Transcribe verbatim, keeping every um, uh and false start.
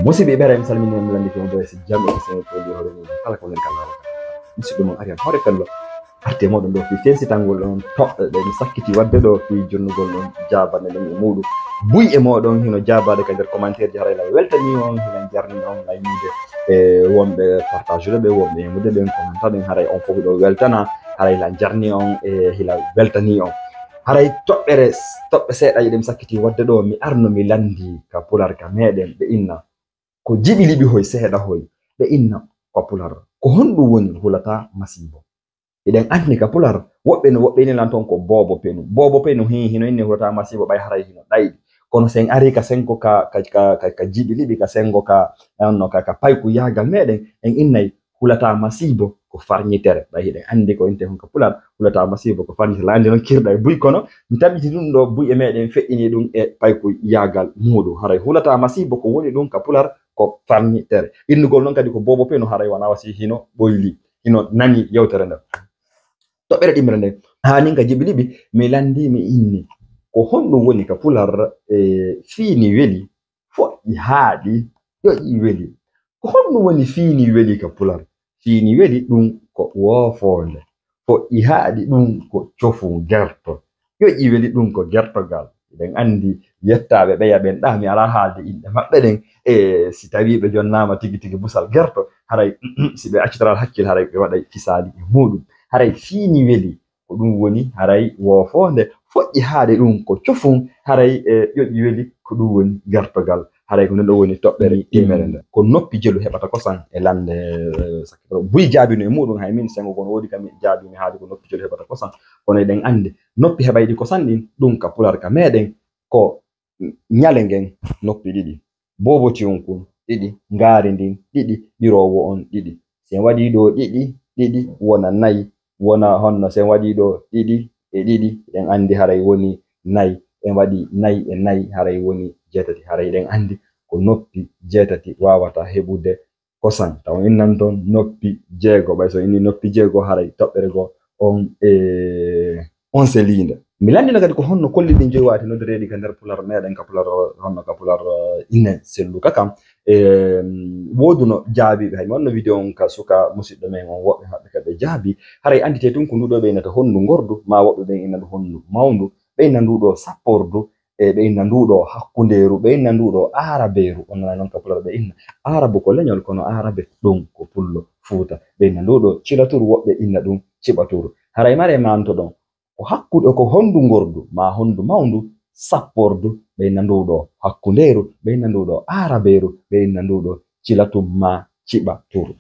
Musidɓe ɓeere, mi salmini on, mi lannditi on ɓe si jam e sene ko ndi hoore mum kala ko nder kala. Musidɗo mon Ariane Hoore Pello. Arte moɗon ɗo fii fensitangol ɗon toɓɓe ɗe mi sakkiti waɗde ɗo fii jonnugol ɗon jaabande ɗen e muuɗum. Buy e moɗon hino jaabaade ka nder commentaire ji, haray la weltani on, hino jarni on la yiide e wonɓe partage ɓe, wonɓe emude ɓen, commenta ɓen, haray on fof ɗo weltana, haray la jarni on e hila weltani on. Haray toɓɓere, toɓɓe seeɗa ɗe mi sakkiti waɗde ɗo, mi arno mi lanndi ka pular ka meɗen ɓe inna. Ko jiɓi liɓi hoy seeɗa hoy ɓe inna ko pular. Ko honɗum woni hulata masiibo? Eɗen anndi ka pular, woɓɓe no, woɓɓe ina lan toon ko boobo penu. Boobo penu, hi-, hino inni hulata masiibo, ɓay haray hino ɗayɗi. Kono sen ari ka sengo ka, ka, ka, ka, ka jiɓi liɓi, ka sengo ka, on no ka, ka payku yaagal meɗen, en innay hulata masiibo ko farñitere. Ɓay hiɗen anndi ko inte hon ka pular, hulata masiibo ko farñitere. La anndi noon kirɗa e buy, kono mi taɓiti ɗum ɗo buy e meɗen feƴƴini ɗum e payku yaagal muuɗum. Haray hulata masiibo ko woni ɗum ka pular ko farñitere. Innugol noon kadi ko boobo penu, haray wona wasi hino ɓoyli, hino nani yewtere nden. Toɓɓere ɗimmere nden, haa nin ka jiɓi liɓi, mi lanndi, mi inni. Ko honɗum woni ka pular, e, fiini weli, foƴƴi haaɗi, ƴoƴi weli? Ko honɗum woni fiini weli ka pular? Fiini weli ɗum ko woofoonde, foƴƴi haaɗi ɗum ko cofu gerto, ƴoƴi weli ɗum ko gertogal. Eɗen anndi yettaaɓe ɓeya ɓen ɗa, mi alaa haalde inɗe maɓɓe ɗen, e si tawii ɓe jonnaama tigi tigi busal gerto, haray si ɓe accitoraali hakkil, haray ɓe waɗay fisaali e muuɗum. Haray fiini weli, ko ɗum woni haray woofoonde, foƴƴi haaɗi ɗum ko cofum, haray e ƴoƴi weli, ko ɗum woni gertogal. Haray ko nden ɗo woni toɓɓere ɗimmere nden. Ko noppi jelu heɓata kosan e lannde, eh, sakkitoro. Buy jaabino e muuɗum, hay min sengo kono woodi kam mi jaabi, mi haali ko noppi jelu heɓata kosan. Kono eɗen anndi noppi heɓayɗi kosan ɗin, ɗum ka pular ka meɗen ko ñale ngen noppi ɗiɗi, boobotiwun kun ɗiɗi, ngaari ndin ɗiɗi, ɓiroowo on ɗiɗi. Si en waɗii ɗo ɗiɗi, ɗiɗi, wona nayi, wona honno, si en waɗii ɗo ɗiɗi e ɗiɗi, eɗen anndi haray woni nayi. En waɗii nayi e nayi, haray woni jeetati. Haray eɗen anndi ko noppi jeetati waawata heɓude kosan. Taw innan toon noppi jeego, ɓay so inni noppi jeego, haray toɓɓere goo on e on seliinde. Mi lanndino kadi ko honno kolli ɗin joyi waawata noddireede ka nder pular meɗen, ka pular, honno ka pular, eh, ine selluka kam. E, wooduno jaabiiɓe, hay mi wonno vidéo on ka suka musiɗɗo men on, woɓɓe maɓɓe ka ɓe jaabi. Haray annditee tun ko ndu ɗo ɓe innata honndu ngordu, maa woɓɓe ɓen inna ndu honndu mawndu, ɓe inna ndu ɗo sappordu, e ɓe inna ndu ɗo hakkundeeru, ɓe inna ndu ɗo aarabeeru. On nana non ka pular ɓe inna aarabu ko leñol, kono aarabe ɗum ko pullo Fuuta. Ɓe inna ndu ɗo cilaturu, woɓɓe inna ɗum ciɓaturu. Haray mare manto ɗon. Ko hakkude, ko honndu ngordu, maa honndu mawndu, sappordu, ɓe inna ndu ɗo hakkundeeru, ɓe inna ndu ɗo aarabeeru, ɓe inna ndu ɗo cilatum maa ciɓaturu.